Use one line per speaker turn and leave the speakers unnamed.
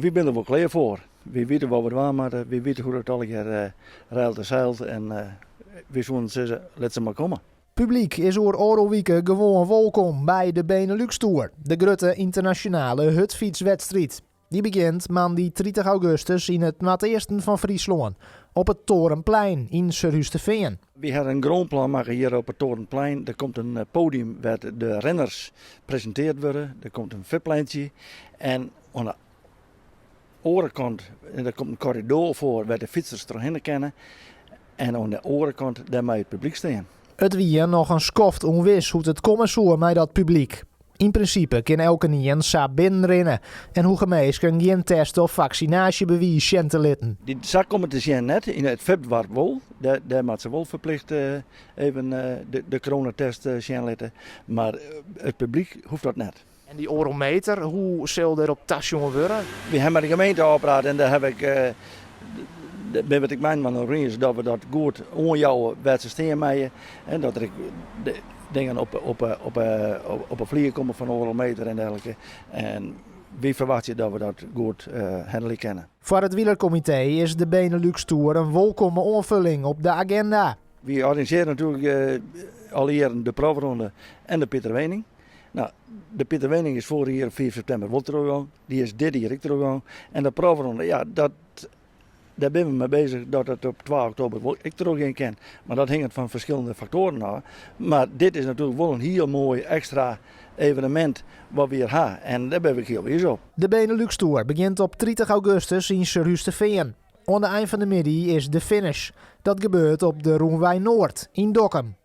Wy binne der wol klear foar. Wy witte wat we dwaan moatte, wy witte hoe't it allegear reilt en zeilt en wy soenen sizze, lit se mar komme.
Publyk is oer oardel wike gewoan wolkom by de Benelux Tour, de grutte ynternasjonale hurdfytswedstriid. Dy begjint moandei 30 augustus yn it noardeasten fan Fryslân, op it Torenplein yn Surhústerfean.
Wy hawwe in grûnplan makke hjir op it Torenplein. Der komt in podium wêr't de renners presinteard wurde. Der komt in VIP-lijntsje en oan de oare kant der komt in korridor foar wêr't de fytsers trochhinne kinne. En oan de oare kant dêr mei it publyk stean.
It wie noch in skoft ûnwis hoe't it komme soe mei dat publyk. Yn prinsipe kin elkenien sa binnenrinne en hoege minsken gjin test of faksinaasjebewiis sjen te litten.
Dy sa komme te sjen net, yn it VIP-doarp wol. Dêr moat se wol ferplicht even de coronatest sjen litte. Mar it publyk hoecht dat net.
En dy oardel meter, hoe sil dêr op tasjoen wurde?
Wy hawwe mei de gemeente ôfpraat en dêr haw ik, binne we it ek mei inoar iens dat we dat goed oanjouwe wêr't se stean meie. En dat der ek dingen op 'e flier komme fan oardel meter en dergelike. En wy ferwachtsje dat we dat goed hannelje kinne.
Foar it wielerkomitee is de Benelux Tour in wolkomme oanfulling op de aginda.
Wy organisearje natuerlik al jierren de Profronde en de Pieter Weening. No, de Pieter Weening is foarich jier op 5 septimber wol trochgong. Dy is dit jier ek trochgong. En de Profronde, ja, dat, dêr binne we mei bezich dat it op 2 oktober wol ek trochgean kin. Mar dat hinget fan ferskillende faktoaren ôf. Mar dit is natuerlik wol in hiel moai ekstra evenemint wat we hjir ha. En dêr bin ik hiel wiis op.
De Benelux Tour begjint op 30 augustus yn Surhústerfean. Oan de ein fan de middei is de finish. Dat gebeurt op de Rûnwei Noard yn Dokkum.